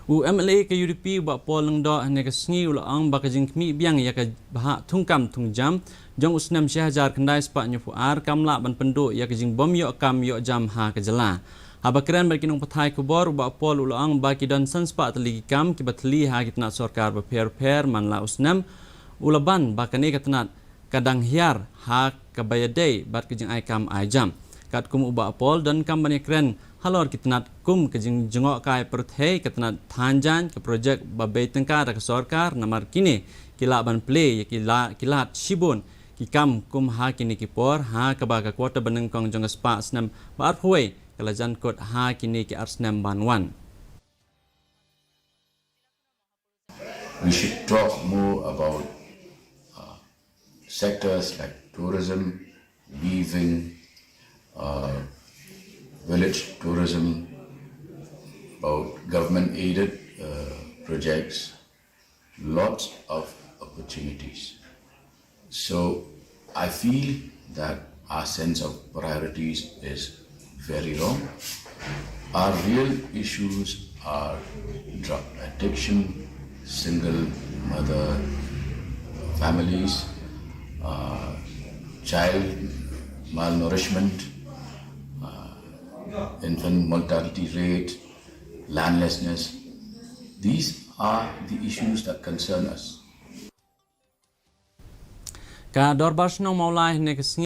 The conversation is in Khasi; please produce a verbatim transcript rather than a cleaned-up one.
U M L A ka U D P u Bah Paul Lyngdoh hynne ka sngi u la ong ba ka jingkhmih biang ïa ka bhah thungkam thungjam jong u snem shi hajar khyndai spah hynñiewphew ar kam lah ban pynduh ïa ka jingbym ïoh kam ïoh jam ha ka jylla. Haba kren bad ki nongpathai khubor, u Bah Paul u la ong ba ki don san spah tylli ki kam kiba thylli ha ki tnat sorkar bapher bapher man la u snem. U la ban ba kane ka tnat ka dang hiar ha kaba ïadei bad ka jingai kam ai jam. Katkum u Bah Paul, donkam ban ïakren halor ki tnat kum ka jingjngohkai pyrthei, ka tnat thanjan, ka projek ba bei tyngka da ka sorkar, namar kine ki lah ban plie ïa ki la, ki lad shibun ki kam kum ha kine ki por, ha kaba ka quarter banyngkong jong ka spah snem ba arphew wei ka la jan kut ha kine ki ar snem ban wan. We should talk more about uh, sectors like tourism, weaving, uh, village tourism, about government aided uh, projects, lots of opportunities. So I feel that our sense of priorities is very wrong. Our real issues are drug addiction, single mother families, uh, child malnourishment, uh, infant mortality rate, landlessness. These are the issues that concern us. Ka Dorbar Shnong Mawlai hynne ka sngi